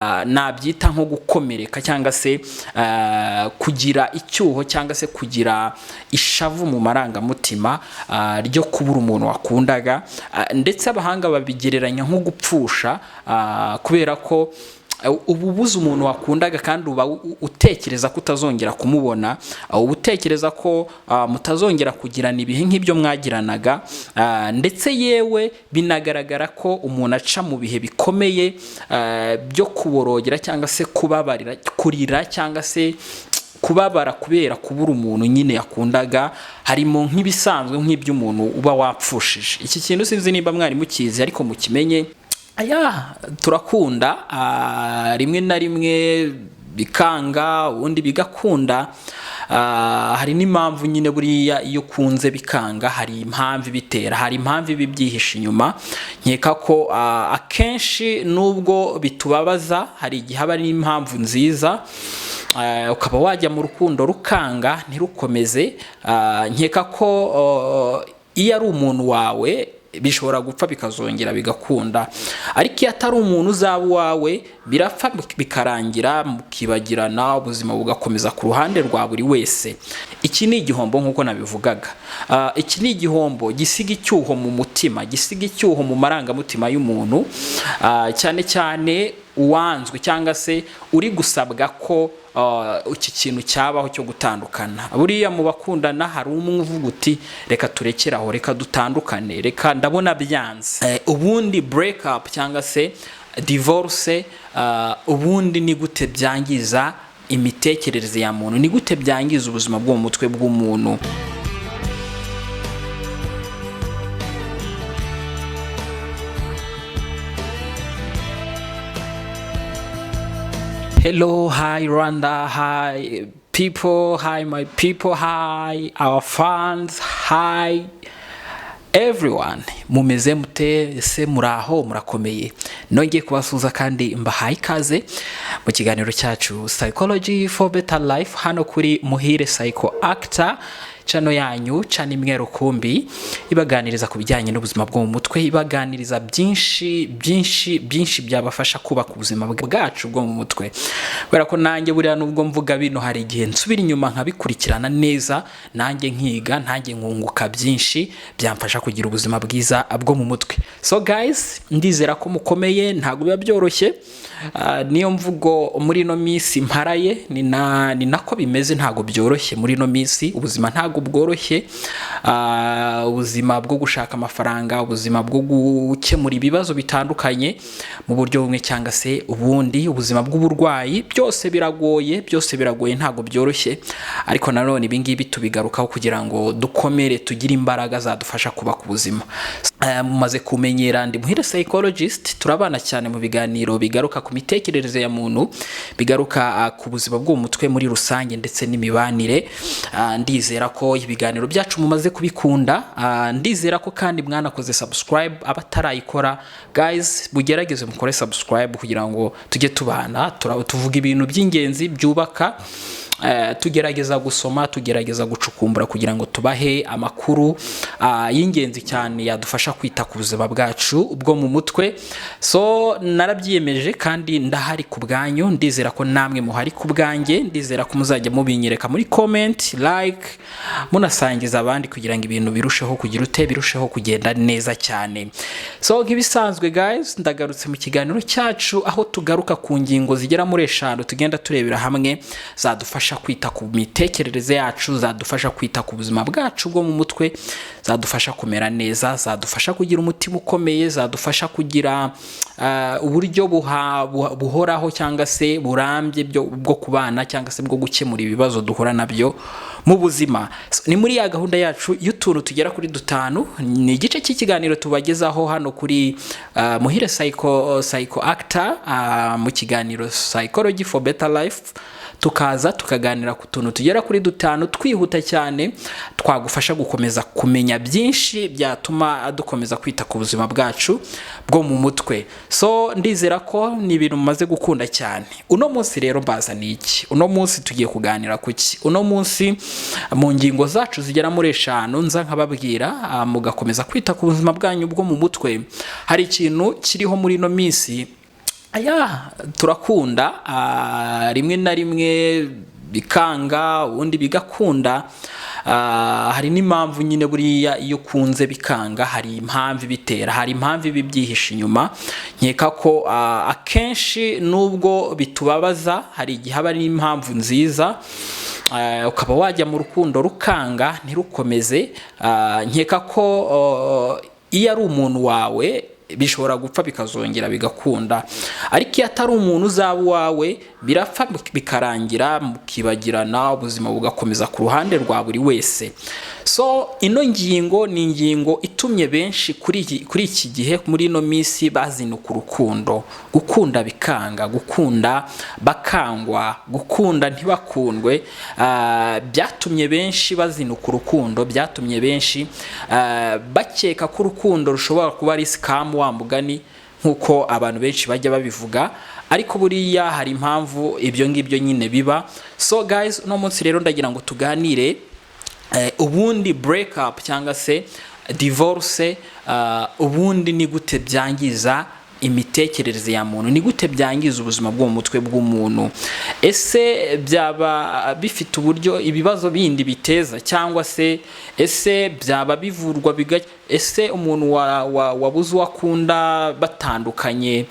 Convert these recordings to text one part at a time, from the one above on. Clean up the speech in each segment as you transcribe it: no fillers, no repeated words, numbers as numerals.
Nabyita nko gukomereka cyangwa se kugira icyuho cyangwa se kugira ishavu mu marangamutima ryo kubura umuntu wakundaga. Ndetse abahanga babigereranya nko gupfusha, kubera ko uba ubuze umuntu wakundaga kandi uba utekereza ko utazongera kumubona, uba utekereza ko mutazongera kugirana ibihe nk'ibyo mwagiranaga. Ndetse yewe binagaragara ko umuntu aca mu bihe bikomeye byo kuborogera cyangwa se kubabarira, kurira cyangwa se kubabara kubera kubura umuntu nyine yakundaga, harimo nk'ibisanzwe nk'iby'umuntu uba wapfushije. Iki kintu sinzi niba mwari mukizi, ariko mukimenye. Aya turakunda, rimwe na rimwe bikanga, ubundi bigakunda. Hari n'impamvu nyine buriya iyo ukunze bikanga, hari impamvu ibitera, hari impamvu iba ibyihishe inyuma. Nkeka ko akenshi nubwo bitubabaza, hari igihe aba ari impamvu nziza, ukaba wajya mu rukundo rukanga ntirukomeze. Nkeka ko iyo ari umuntu wawe bishobora gupfa bikazongera bigakunda, ariko iyo atari umuntu uzaba uwawe birapfa bikarangira, mukibagirana, ubuzima bugakomeza ku ruhande rwa buri wese. Iki ni igihombo nk'uko nabivugaga. Iki ni igihombo gisiga icyuho mu mutima, gisiga icyuho mu marangamutima y'umuntu, cyane cyane uwanzwe cyangwa se uri gusabwa ko iki kintu cyabaho cyo gutandukana. Buriya mu bakundana hari umwe uvuga uti: "Reka turekere aho, reka dutandukane, reka ndabona byanze." Ubundi break up cyangwa se divorce, ubundi ni gute byangiza imitekerereze ya muntu? Ni gute byangiza ubuzima bwo mu mutwe bw'umuntu? Hello, hi Rwanda, hi people, hi my people, hi our fans, hi everyone. Mumeze mute ese? Muraho, murakomeye? Nongeye kubasuhuza kandi mbahaye ikaze mu kiganiro cyacu Psychology for Better Life, hano kuri Muhire Psycho Actor, channel yanyu, channel imwe rukumbi ibaganiriza ku bijyanye n'ubuzima bwo mu mutwe, ibaganiriza byinshi byinshi byinshi byabafasha kubaka ubuzima bwacu bwo mu mutwe. Kubera ko nanjye buriya nubwo mvuga bino, hari igihe nsubira inyuma nkabikurikirana neza, nanjye nkiga, nanjye nkunguka byinshi byamfasha kugira ubuzima bwiza bwo mu mutwe. So guys, ndizera ko mukomeye. Ntabwo biba byoroshye. Niyo mvugo muri ino minsi mparaye, ni nako bimeze. Ntabwo byoroshye muri ino minsi, ubuzima ntabwo bworoshye. Ubuzima bwo gushaka amafaranga, ubuzima bwo gukemura ibibazo bitandukanye mu buryo bumwe cyangwa se ubundi, ubuzima bw'uburwayi, byose biragoye, byose biragoye, ntabwo byoroshye. Ariko nanone ibi ngibi tubigarukaho kugira ngo dukomere, tugire imbaraga zadufasha kubaka ubuzima. Mumaze kumenyera, ndi Muhire Psychologist. Turabana cyane mu biganiro bigaruka ku mitekerereze ya muntu, bigaruka ku buzima bwo mu mutwe muri rusange ndetse n'imibanire. Ndizera ko ibiganiro byacu mumaze kubikunda. Ndizera ko kandi mwanakoze subscribe. Abatarayikora guys, mugerageze mukore subscribe kugira ngo tujye tubana. Tuvuga ibintu by'ingenzi byubaka. Tugerageza gusoma, tugerageza gucukumbura kugira ngo tubahe amakuru y'ingenzi cyane yadufasha kwita ku buzima bwacu bwo mu mutwe. So narabyiyemeje kandi ndahari ku bwanyu. Ndizera ko namwe muhari ku bwanjye. Ndizera ko muzajya mubinyereka muri comment, like, munasangiza abandi kugira ngo ibintu birusheho kugira ute, birusheho kugenda neza cyane. So nk'ibisanzwe guys, ndagarutse mu kiganiro cyacu aho tugaruka ku ngingo zigera muri 5 tugenda turebera hamwe zadufasha kwita ku mitekerereze yacu, zadufasha kwita ku buzima bwacu bwo mu mutwe, zadufasha kumera neza, zadufasha kugira umutima ukomeye, zadufasha kugira uburyo buhoraho cyangwa se burambye bwo kubana cyangwa se bwo gukemura ibibazo duhura nabyo mu buzima. So, ni muri ya gahunda yacu y'utuntu tugera kuri dutanu. Ni igice cy'ikiganiro tubagezaho hano kuri Muhire Psycho Actor, mu kiganiro Psychology for Better Life, tukaza tukaganira ku tuntu tugera kuri dutanu twihuta cyane twagufasha gukomeza kumenya byinshi byatuma dukomeza kwita ku buzima bwacu bwo mu mutwe. So ndizera ko ni ibintu mumaze gukunda cyane. Uno munsi rero mbazaniye iki? Uno munsi tugiye kuganira ku ki? Uno munsi mu ngingo zacu zigera muri 5 nza nkababwira, mugakomeza kwita ku buzima bwanyu bwo mu mutwe, hari ikintu kiriho muri ino minsi. Aya turakunda, rimwe na rimwe bikanga, ubundi bigakunda. Hari n'impamvu nyine. Buriya iyo ukunze bikanga, hari impamvu ibitera, hari impamvu iba ibyihishe inyuma. Nkeka ko akenshi nubwo bitubabaza, hari igihe aba ari impamvu nziza, ukaba wajya mu rukundo rukanga, ntirukomeze. Nkeka ko iyo ari umuntu wawe bishobora gupfa bikazongera bigakunda, ariko iyo atari umuntu uzaba uwawe birapfa bikarangira, mukibagirana, ubuzima bugakomeza ku ruhande rwa buri wese. So ino ngingo ni ingingo itumye benshi kuri iki gihe, muri ino minsi, bazinuka urukundo. Gukunda bikanga, gukunda bakangwa, gukunda ntibakundwe. Byatumye benshi bazinuka urukundo, byatumye benshi bakeka ko urukundo rushobora kuba ari scam, wa mugani nk'uko abantu benshi bajya babivuga. Ariko buriya hari impamvu ibyo ngibyo nyine biba. So guys, uno munsi rero ndagira ngo tuganire ubundi break up cyangwa se divorce, ubundi ni gute byangiza imitekerereze ya muntu, ni gute byangiza ubuzima bwo mu mutwe bw'umuntu? Ese byaba bifite uburyo ibibazo bindi biteza, cyangwa se ese byaba bivurwa biga? Ese umuntu wabuze uwo akunda batandukanye,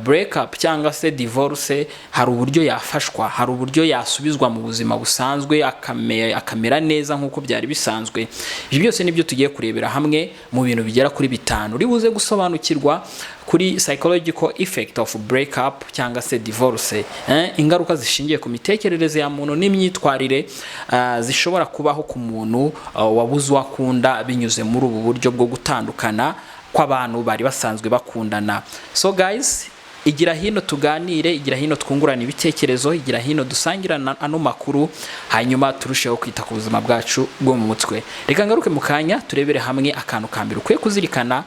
break up cyangwa se divorce, hari uburyo yafashwa, hari uburyo yasubizwa mu buzima busanzwe, akamera neza nk'uko byari bisanzwe? Ibyo byose nibyo tugiye kurebera hamwe mu bintu bigera kuri bitanu uri buze gusobanukirwa kuri psychological effect of break up cyangwa se divorce, ingaruka zishingiye ku mitekerereze ya muntu n'imyitwarire zishobora kubaho ku muntu wabuze uwo akunda binyuze muri ubu buryo bwo gutandukana kw'abantu bari basanzwe bakundana. So guys, igira hino tuganire, igira hino twungurana ibitekerezo, igira hino dusangirana ano makuru, hanyuma turusheho kwita ku buzima bwacu bwo mu mutwe. Reka ngaruke mu kanya, turebere hamwe akantu ka mbere ukwiye kuzirikana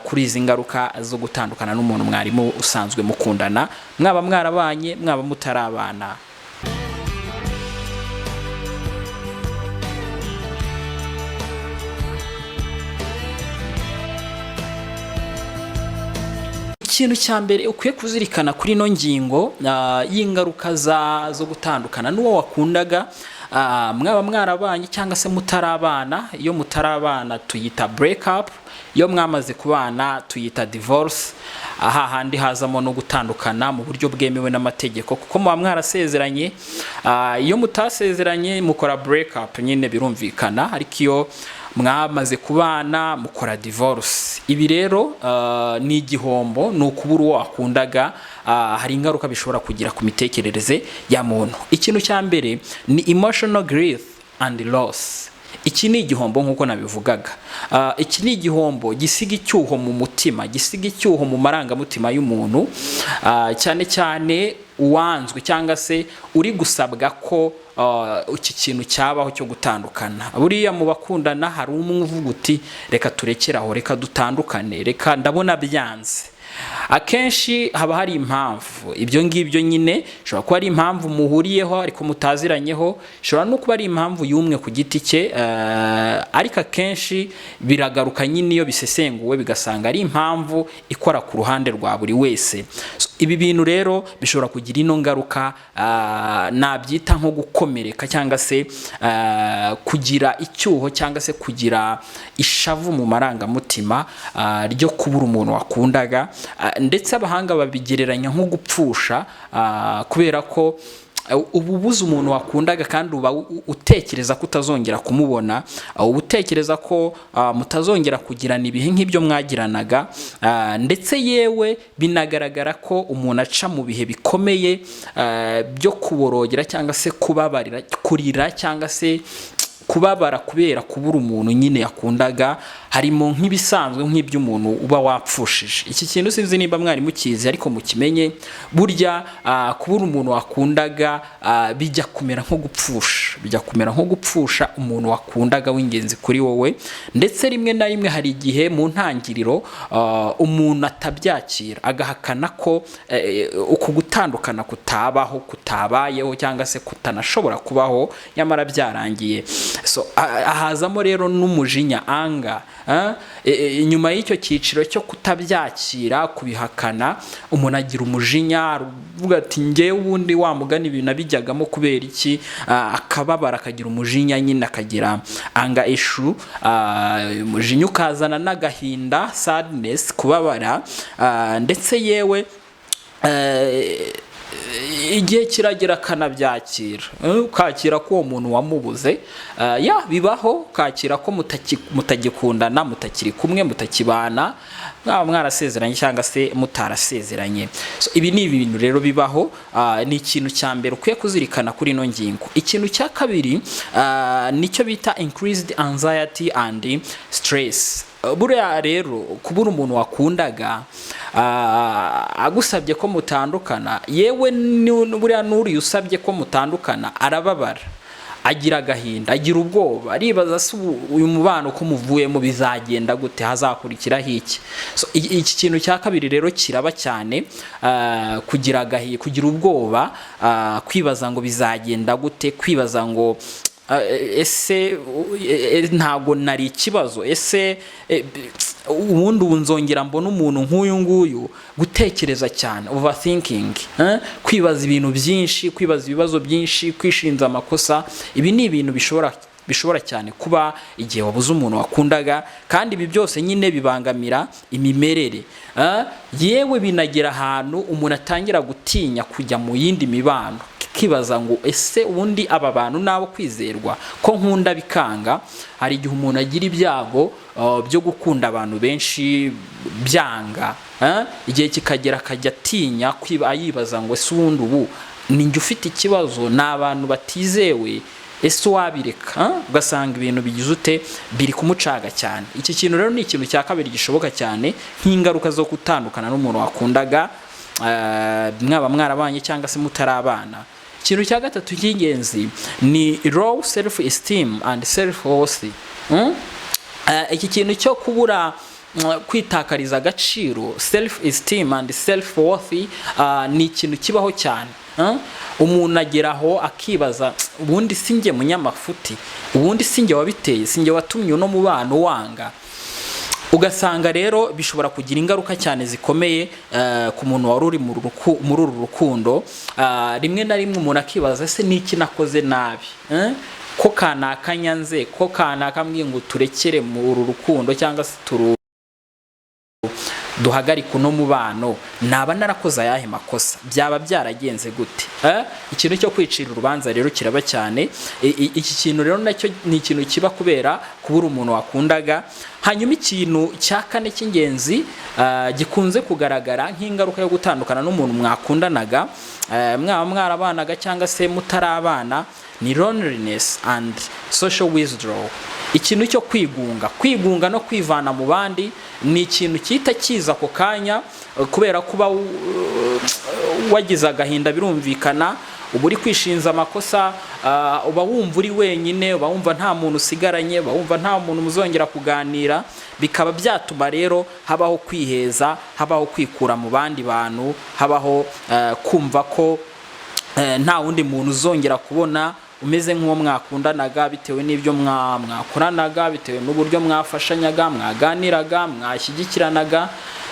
kuri izi ngaruka zo gutandukana n'umuntu mwarimu usanzwe mukundana, mwaba mwarabanye, mwaba mutarabana. Ikintu cya mbere ukwiye kuzirikana kuri ino ngingo y'ingaruka zo gutandukana n'uwo wakundaga, mwaba mwarabanye cyangwa se mutarabana: iyo mutarabana tuyita break up, iyo mwamaze kubana tuyita divorce. Aha handi hazamo no gutandukana mu buryo bwemewe n'amategeko, kuko muba mwarasezeranye. Iyo mutasezeranye mukora break up nyine, birumvikana, ariko iyo mwamaze kubana mukora divorce. Ibi rero ni igihombo, ni ukubura uwo wakundaga. Hari ingaruka bishobora kugira ku mitekerereze ya muntu. Ikintu cya mbere ni emotional grief and loss. Iki ni igihombo nk'uko nabivugaga. Iki ni igihombo gisiga icyuho mu mutima, gisiga icyuho mu marangamutima y'umuntu, cyane cyane uwanzwe cyangwa se uri gusabwa ko iki kintu cyabaho cyo gutandukana. Buriya mu bakundana hari umwe uvuga uti: "Reka turekere aho, reka dutandukane, reka ndabona byanze." Akenshi haba hari impamvu. Ibyo ngibyo nyine ishobora kuba ari impamvu muhuriyeho ariko mutaziranyeho, ishobora no kuba ari impamvu y'umwe ku giti cye, ariko akenshi biragaruka nyine iyo bisesenguwe bigasanga ari impamvu ikora ku ruhande rwa buri wese. So, ibi bintu rero bishobora kugira ino ngaruka, nabyita nko gukomereka cyangwa se kugira icyuho cyangwa se kugira ishavu mu marangamutima ryo kubura umuntu wakundaga. Ndetse abahanga babigereranya nko gupfusha, kubera ko uba ubuze umuntu wakundaga kandi uba utekereza ko utazongera kumubona, uba utekereza ko mutazongera kugirana ibihe nk'ibyo mwagiranaga. Ndetse yewe binagaragara ko umuntu aca mu bihe bikomeye byo kuborogera cyangwa se kubabarira, kurira cyangwa se kubabara kubera kubura umuntu nyine yakundaga, harimo nk'ibisanzwe nk'iby'umuntu uba wapfushije. Iki kintu sinzi nimba mwari mukizi, ariko mukimenye: burya kubura umuntu wakundaga bijya kumera nko gupfusha, bijya kumera nko gupfusha umuntu wakundaga w'ingenzi kuri wowe. Ndetse rimwe na rimwe hari igihe mu ntangiriro umuntu atabyakira, agahakana ko uku gutandukana kutabaho, kutabayeho cyangwa se kutanashobora kubaho, nyamara byarangiye. So hazamo rero n'umujinya, anger. Inyuma y'icyo cyiciro cyo kutabyakira, kubihakana, umuntu agira umujinya, aravuga ati: "Ngewe ubundi wa mugani ibintu nabijyagamo kubera iki?" Akababara, akagira umujinya nyine, akagira anger issue. Umujinya ukazana n'agahinda, sadness, kubabara, ndetse yewe igihe kiragera akanabyakira. Ukakira ko uwo muntu wamubuze. Ya, bibaho, ukakira ko mutagikundana, mutakiri kumwe, mutakibana, mwaba mwarasezeranye cyangwa se mutarasezeranye. So, ibi ni ibintu rero bibaho. Ni ikintu cya mbere ukwiye kuzirikana kuri ino ngingo. Ikintu cya kabiri nicyo bita increased anxiety and stress. Buriya rero kubura umuntu wakundaga, agusabye ko mutandukana, yewe buriya n'uriya usabye ko mutandukana arababara, agira agahinda, agira ubwoba, aribaza: "Se ubu uyu mubano ko muvuyemo bizagenda gute? Hazakurikiraho iki?" So, iki kintu cya kabiri rero kiraba cyane, kugira agahinda, kugira ubwoba, kwibaza ngo bizagenda gute, kwibaza ngo ese ntabwo nari ikibazo? Ese ubundi ubu nzongera mbona umuntu nk'uyu nguyu? Gutekereza cyane, overthinking, kwibaza ibintu byinshi, kwibaza ibibazo byinshi, kwishinza amakosa. Ibi ni ibintu bishobora cyane kuba igihe wabuze umuntu wakundaga, kandi ibi byose nyine bibangamira imimerere. Yewe binagera ahantu umuntu atangira gutinya kujya mu yindi mibano, kibaza ngo: "Ese ubundi aba bantu nabo kwizerwa ko nkunda bikanga?" Hari igihe umuntu agira ibyago byo gukunda abantu benshi byanga, igihe kikagera akajya atinya kwiba, ayibaza ngo: "Ese ubundi ubu ni njye ufite ikibazo? Ni abantu batizewe? Ese wabireka?" Ugasanga ibintu bigize ute, biri kumucaga cyane. Iki kintu rero ni ikintu cya kabiri gishoboka cyane nk'ingaruka zo gutandukana n'umuntu wakundaga, mwaba mwarabanye cyangwa se mutarabana. Ikintu cya gatatu cy'ingenzi ni low self esteem and self worth. Iki kintu cyo kubura, kwitakariza agaciro, self esteem and self worth, ni ikintu kibaho cyane. Umuntu agera aho akibaza: "Ubundi si njye munyamafuti? Ubundi si njye wabiteye? Si njye watumye uno mubano wanga?" Ugasanga rero bishobora kugira ingaruka cyane zikomeye ku muntu wari uri muri uru rukundo. Rimwe na rimwe umuntu akibaza: "Ese niki nakoze nabi? Ko kanaka nyanze, ko kanaka mbwiye ngo turekere mu uru rukundo cyangwa se turu duhagarike uno mubano, naba narakoze ayahe makosa? Byaba byaragenze gute?" Ikintu cyo kwicira urubanza rero kiraba cyane. Iki kintu rero nacyo ni ikintu kiba kubera kubura umuntu wakundaga. Hanyuma ikintu cya kane cy'ingenzi gikunze kugaragara nk'ingaruka yo gutandukana n'umuntu mwakundanaga, mwaba mwarabanaga cyangwa se mutarabana, ni loneliness and social withdrawal. Ikintu cyo kwigunga, kwigunga no kwivana mu bandi ni ikintu gihita kiza ako kanya, kubera kuba wagize agahinda. Birumvikana, uba uri kwishinza amakosa, uba wumva uri wenyine, uba wumva nta muntu usigaranye, uba wumva nta muntu muzongera kuganira. Bikaba byatuma rero habaho kwiheza, habaho kwikura mu bandi bantu, habaho kumva ko nta wundi muntu uzongera kubona umeze nk'uwo mwakundanaga, bitewe n'ibyo mwakoranaga, bitewe n'uburyo mwafashanyaga, mwaganiraga, mwashyigikiranaga.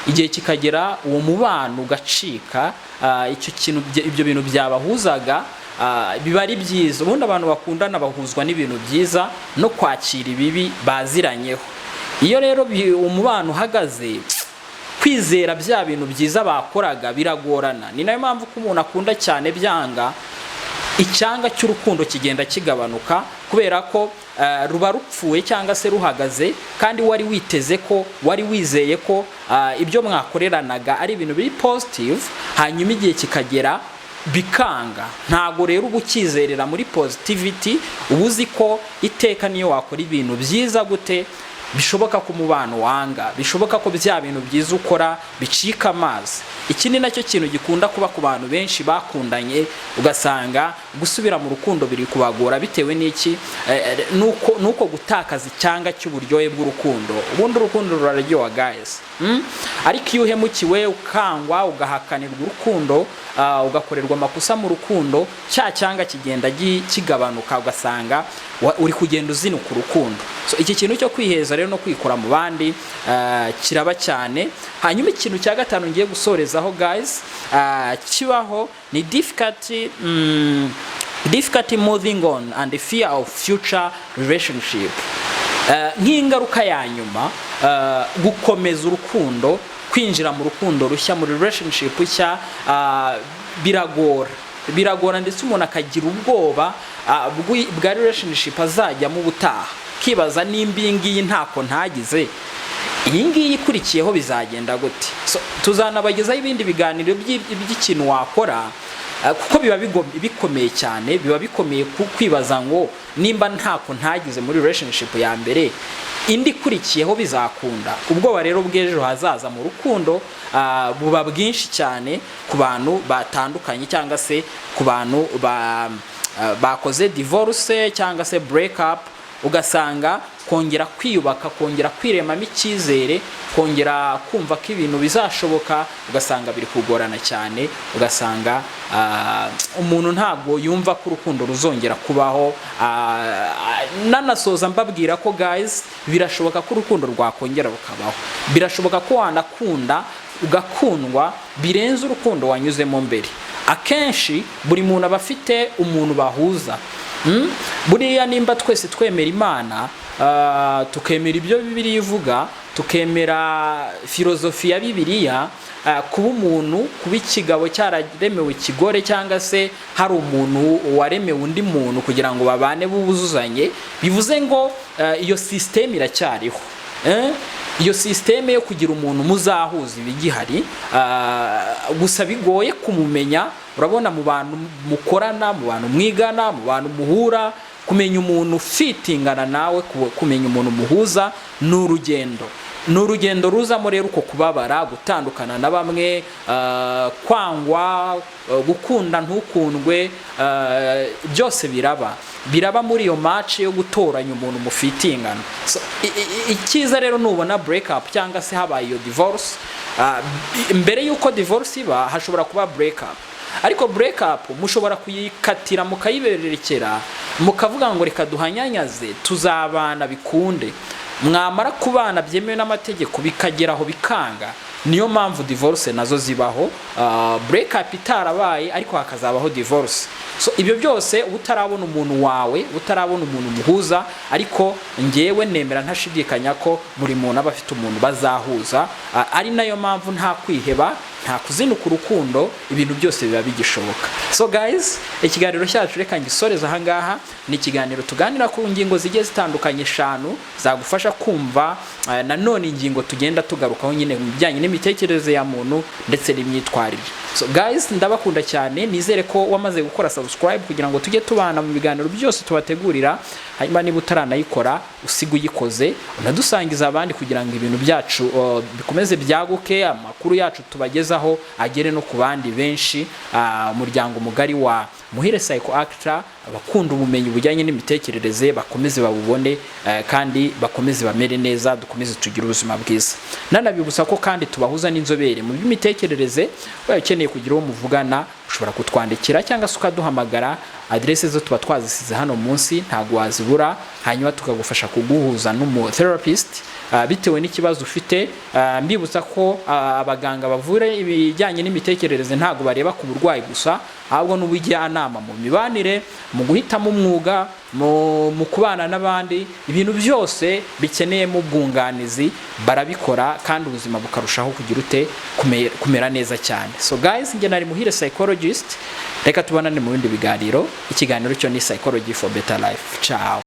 Igihe kikagera uwo mubano ugacika, icyo kintu, ibyo bintu byabahuzaga, biba ari byiza. Ubundi abantu bakundana bahuzwa n'ibintu byiza no kwakira ibibi baziranyeho. Iyo rero umubano uhagaze, kwizera bya bintu byiza bakoraga biragorana. Ni nayo mpamvu ko umuntu akunda cyane byanga, icyanga cy'urukundo kigenda kigabanuka, kubera ko ruba rupfuye cyangwa se ruhagaze, kandi wari witeze ko, wari wizeye ko ibyo mwakoreranaga ari ibintu biri positive, hanyuma igihe kikagera bikanga. Ntabwo rero uba ukizerera muri positivity. Uba uzi ko iteka niyo wakora ibintu byiza gute. Bishoboka ko umubano wanga, bishoboka ko bya bintu byiza ukora bicika amazi. Iki ni nacyo kintu gikunda kuba ku bantu benshi bakundanye, ugasanga gusubira mu rukundo biri kubagora. Bitewe n'iki? Nuko gutakaza icyanga cy'uburyohe bw'urukundo. Ubundi urukundo ruraryoha, guys. Ariko iyo uhemukiwe, ukangwa, ugahakanirwa urukundo, ugakorerwa amakosa mu rukundo, cya cyanga kigenda kigabanuka, ugasanga uri kugenda uzinuka urukundo. So iki kintu cyo kwiheza rero no kwikura mu bandi kiraba cyane. Hanyuma ikintu cya gatanu ngiye gusorezaho, guys, kibaho ni difficulty moving on and the fear of future relationship. Nk'ingaruka ya nyuma, gukomeza urukundo, kwinjira mu rukundo rushya, muri relationship nshya, biragora, biragora, ndetse umuntu akagira ubwoba bwa relationship azajyamo ubutaha, kibaza nimba iyi ngiyi ntako ntagize, iyi ngiyi ikurikiyeho bizagenda gute? So, tuzanabagezaho ibindi biganiro by'ikintu wakora, kuko biba bikomeye cyane, biba bikomeye kwibaza ngo nimba ntako ntagize muri relationship ya mbere, indi ikurikiyeho bizakunda? Ubwoba rero bw'ejo hazaza mu rukundo buba bwinshi cyane ku bantu batandukanye, cyangwa se ku bantu bakoze divorce cyangwa se break up, ugasanga kongera kwiyubaka, kongera kwiremamo icyizere, kongera kumva ko ibintu bizashoboka, ugasanga biri kugorana cyane, ugasanga umuntu ntabwo yumva ko urukundo ruzongera kubaho. Nanasoza mbabwira ko, guys, birashoboka ko urukundo rwakongera rukabaho. Birashoboka ko wanakunda, ugakundwa birenze urukundo wanyuzemo mbere. Akenshi buri muntu aba afite umuntu bahuza. Buriya nimba twese twemera Imana, tukemera ibyo Bibiliya ivuga, tukemera filozofi ya Bibiliya, kuba umuntu, kuba ikigabo cyararemewe ikigore, cyangwa se hari umuntu waremewe undi muntu kugira ngo babane buzuzanye, bivuze ngo iyo sisiteme iracyariho. Iyo sisiteme yo kugira umuntu muzahuza iba igihari, gusa bigoye kumumenya. Urabona, mu bantu mukorana, mu bantu mwigana, mu bantu muhura, kumenya umuntu ufitingana nawe, kumenya umuntu muhuza ni urugendo, ni urugendo ruzamo rero uko kubabara, gutandukana na bamwe, kwangwa, gukunda ntukundwe, byose biraba, biraba muri iyo match yo gutoranya umuntu mufitingana. So, icyiza rero, nubona break up cyangwa se habaye iyo divorce, mbere y'uko divorce iba hashobora kuba break up, ariko break up mushobora kuyikatira, mukayibererekera, mukavuga ngo reka duhanyanyaze, tuzabana bikunde. Mwamara kubana byemewe n'amategeko, bikageraho bikanga. Niyo mpamvu divorce nazo zibaho, break up itarabaye ariko hakazabaho divorce. So ibyo byose uba utarabona umuntu wawe, utarabona umuntu muhuza. Ariko ngewe nemera ntashidikanya ko buri muntu aba afite umuntu bazahuza, ari nayo mpamvu nta kwiheba, nta kuzinuka urukundo, ibintu byose biba bigishoboka. So guys, ikiganiro cyacu reka ngisoreze ahangaha. Ni ikiganiro tuganira ku ngingo zigiye zitandukanye eshanu zagufasha kumva nanone ingingo tugenda tugarukaho nyine mu bijyanye n'imitekerereze ya muntu ndetse n'imyitwarire. So guys, ndabakunda cyane. Nizere ko wamaze gukora subscribe kugira ngo tujye tubana mu biganiro byose tubategurira. Hanyuma niba utaranayikora, usiga uyikoze, unadusangiza abandi kugira ngo ibintu byacu bikomeze byaguke, amakuru yacu tubagezaho agere no ku bandi benshi. Umuryango mugari wa Muhire Psycho Actor, abakunda ubumenyi bujyanye n'imitekerereze bakomeze babubone, kandi bakomeze bamere neza, dukomeze tugire ubuzima bwiza. Nanabibutsa ko kandi tubahuza n'inzobere mu by'imitekerereze. Waba ukeneye kugira uwo muvugana, ushobora kutwandikira cyangwa se ukaduhamagara. Aderese zo tuba twazisize hano munsi, ntabwo wazibura. Hanyuma tukagufasha kuguhuza n'umu therapist bitewe n'ikibazo ufite. Mbibutsa ko abaganga bavura ibijyanye n'imitekerereze ntabwo bareba ku burwayi gusa, ahubwo n'ubujyanama mu mibanire, mu guhitamo umwuga, mu kubana n'abandi, ibintu byose bikeneyemo ubwunganizi barabikora, kandi ubuzima bukarushaho kugira ute? Kumera neza cyane. So guys, njye nari Muhire Psychologist. Reka tubonane mu bindi biganiro. Ikiganiro cyo ni Psychology for Better Life. Ciao.